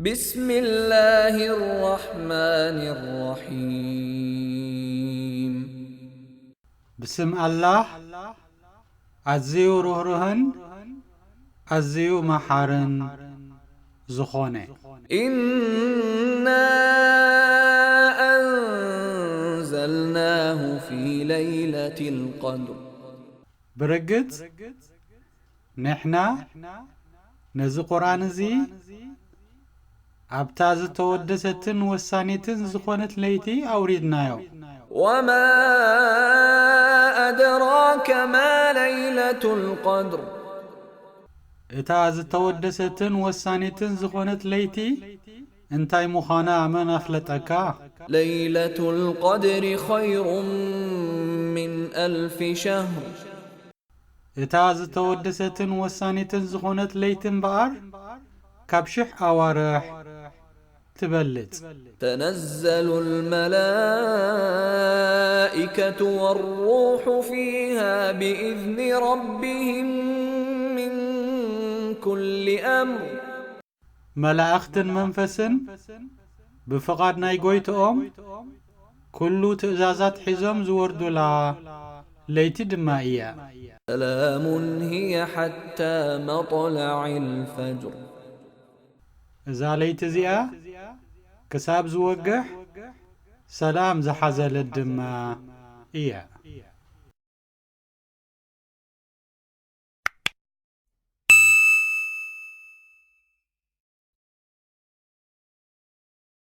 بسم الله الرحمن الرحيم. ብስም ኣላህ ኣዝዩ ርህሩህን ኣዝዩ መሓርን ዝኾነ። إنا أنزلناه في ليلة القدر ብርግጽ ንሕና ነዚ ቁርኣን እዚ ኣብታ ዝተወደሰትን ወሳኒትን ዝኾነት ለይቲ ኣውሪድናዮ። وما أدراك ما ليلة القدر እታ ዝተወደሰትን ወሳኒትን ዝኾነት ለይቲ እንታይ ምዃና መን ኣፍለጠካ? ليلة القدر خير من ألف شهر እታ ዝተወደሰትን ወሳኒትን ዝኾነት ለይቲ እምበኣር ካብ ሽሕ ኣዋርሕ ትበልጽ። تنزل الملائكة والروح فيها بإذن ربهم من كل أمر መላእኽትን መንፈስን ብፍቓድ ናይ ጎይትኦም ኩሉ ትእዛዛት ሒዞም ዝወርዱላ ለይቲ ድማ እያ። سلام هي حتى مطلع الفجر እዛ ለይቲ እዚኣ ክሳብ ዝወግሕ ሰላም ዝሓዘለት ድማ እያ።